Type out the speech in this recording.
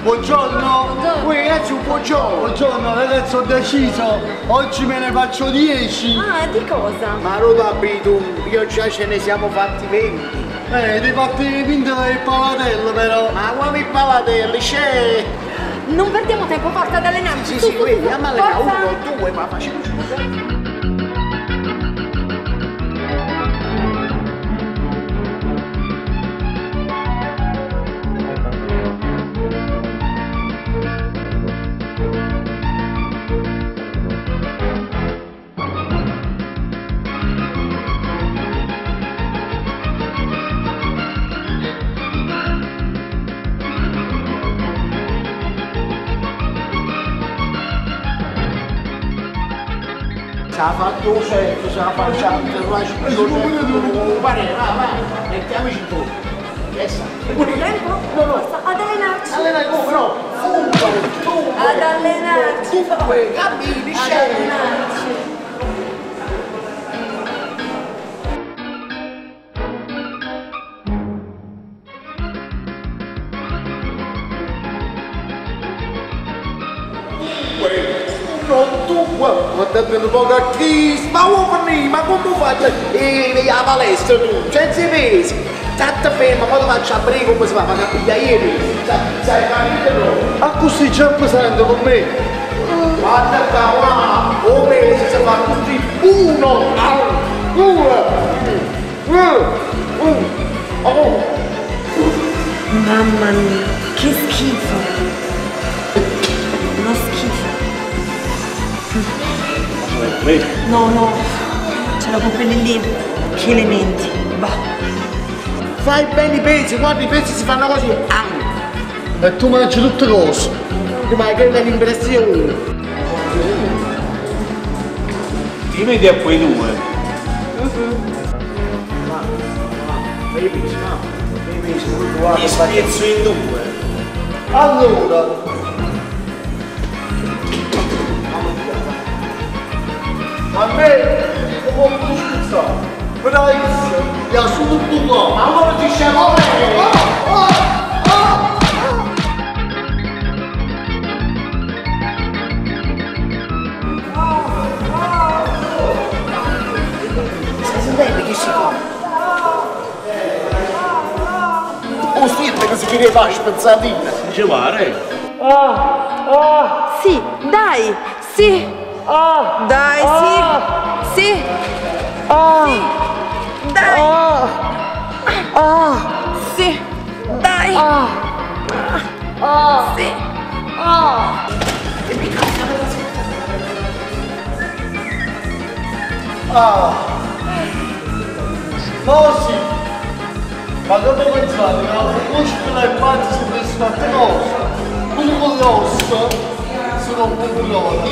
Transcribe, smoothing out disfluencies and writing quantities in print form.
Buongiorno! Buongiorno. Uè, ragazzi, un buongiorno! Buongiorno ragazzi, ho deciso! Oggi me ne faccio 10! Ah, di cosa? Ma lo apri tu, io già ce ne siamo fatti 20. Ti fatti vincere il pavatelle però! Ma come il pavatelli, c'è! Non perdiamo tempo, forza ad allenarci. Sì, Su, sì, su, uè, su, andiamo a allenare forza. uno, due, ma facciamoci un Ce la fatto un certo, ce la facciamo, ce la facciamo, va, va, mettiamoci in tu. Abbiamo tempo? No, no. Forza, ad allenarci. Allena come no? Uno, due, Ad allenarci. due, cammini, Ad scendi. allenarci. Uno, due, guardate un po' a chi, ma uomini, ma come faccio? E la palestra tu, senza i pesi. Tanto ferma, poi ti faccio aprire come si fa, ma che ieri, sai capito no? A così già pesante con me! Guarda qua, guarda, come si fa così, uno, due, tre, uno, oh. Mamma mia, che schifo. Uno schifo. No, no, ce l'ho con quelli lì. Che elementi. Bah. Fai bene i pesi, guarda i pesi si fanno così. Ah. E tu mangi tutte cose! Ma che è l'impressione? Ti vedi a quei due? Fai i pesi, no? Fai i pesi, guarda. Ti spiezzo in due. Allora! A me non può scherzare! Però io mi ha solo bucato! Ma come ti scemo? Stai sentendo che si fa? Oh sì, che si chiede fa spezzatina. Ci pare? Sì, dai, sì. Dai, sì. Sì. Sì. Dai. Sì. Dai. Sì. Ah! Ma sì! Ma dopo pensate che la muscolo e pazzo su questa cosa, pure con l'osso, sono un po' buono.